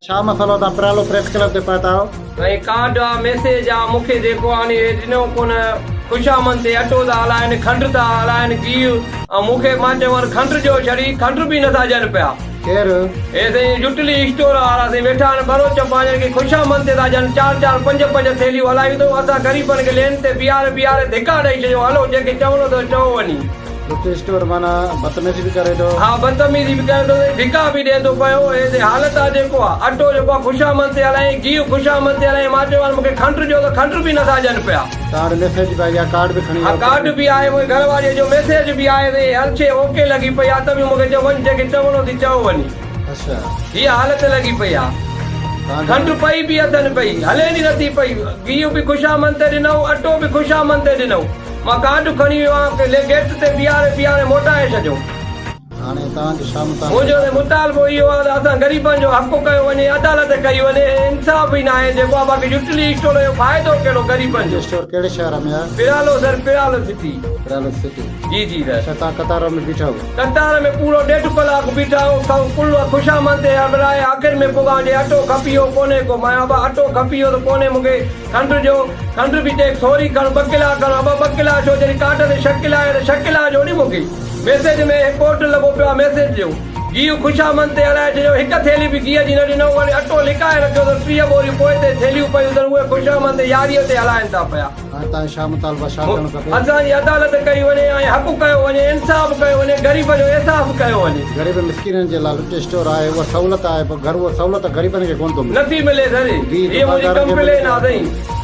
ڇا مسئلو تان پرالو پريس ڪلب تي پهتا آهيو. سائين ڪارڊ آ ميسيج آ مونکي جيڪو آ ني ڏنو ڪونه خوشامند تي اٽو ٿا هلائن کنڊ ٿا هلائن گيهه ۽ مونکي مان چيومان کنڊ ڏيو ڇڙي کنڊ به نٿا ڏين پيا. ڪير؟ هي سائين يوٽلي اسٽور وارا سائين ويٺا آهن ٻروچ پنهنجن کي خوشامند تي ٿا ڏين چار چار پنج پنج ٿيلهيون هلايون اٿئون اسان غريبن کي لين تي بيهاري بيهاري ڌڪا ڏئي ڇڏيون هلو جنهن کي چوڻو اٿو چئو وڃي. لٽي اسٽور معنيٰ بدتميزي به ڪري ٿو. ها بدتميزي به ڪري ٿو ۽ ڌڪا به ڏئي ٿو پيو اهي سي حالت آ جيڪو آ اٽو جيڪو آ خوشامند تي هلائين گيهه خوشامند تي هلائين مان چيو مون کي کنڊ ڏيو ته کنڊ به نٿا ڏين پيا. توهان وٽ ميسيج به آئي آ ڪارڊ به کڻي ها ويو ڪارڊ به آهي منهنجي گهر واريء جو ميسيج به آهي سي هر شي اوڪي لڳي پئي آ ته به مون کي چيو وڃ جنهن کي چوڻو ٿي چئو وڃي. اڇا. هيء حالت لڳي پئي آ. کنڊ پئي به اٿن پئي هلين ئي نٿي پئي گيهه به خوشامند تي ڏنئون اٽو به خوشامند تي ڏنئون. مان ڪارڊ کڻي ويو آهيان لي گيٽ تي بيهاري بيهاري موٽائي ڇڏيو. هاڻي توهان جو ڇا مطالبو منهنجو ته مطالبو اهو آهي ته اسان غريبن جو حق ڪيو وڃي عدالت ڪئي وڃي هي انصاف ئي ناهي جيڪو آهي باقي يوٽلي اسٽور جو فائدو ڪهڙو غريبن جو. يوٽلي اسٽور ڪهڙي شهر ۾ آهي؟ پيرالو سر پيرالو سٽي. پيرالو سٽي. جي جي سر. اڇا توهان قطار ۾ بيٺا هئو. قطار ۾ پورو ڏيڍ ڪلاڪ بيٺا آهيون کئون ڪل خوشامند تي هڙبڙائي آخر ۾ پڳان جي اٽو کپي ويو ڪونهي ڪو مان ابا اٽو کپي ويو ته ڪونهي مونکي کنڊ ڏيو، کنڊ به چيڪ ٿوري کڻ، ٻه ڪلا کڻ، ابا ٻه ڪلا ڇو، جڏهن ڪارڊ تي ڇهه ڪلا آهي ته ڇهه ڪلا ڇو ڏي مون کي؟ ميسيج ۾ هڪ ڪوڊ لڳو پيو آهي ميسيج ڏيو. گيهه خوشامند تي هلائي ڇڏيو، هڪ ٿيلهي به گيهه جي نه ڏنو، وري اٽو لڪائي رکيو اٿن، 30 ٻوريون پوئتي ٿيلهيون پيون اٿن، اهي خوشامند تي ياريء تي هلائين ٿا پيا. هاڻي توهان جو ڇا مطالبو آهي، ڇا ٿيڻ کپي؟ اسان جي عدالت ڪئي وڃي ۽ حق ڪيو وڃي، انصاف ڪيو وڃي، غريب جو احساس ڪيو وڃي. غريب مسڪينن جي لاء لٽ اسٽور آهي، اها سهولت آهي پر گهر اها سهولت غريبن کي ڪونه ٿو ملي. نٿي ملي سر، گيهه هيء منهنجي دڪاندارن کي ملي ڪمپلين ٿو. آهي سائين.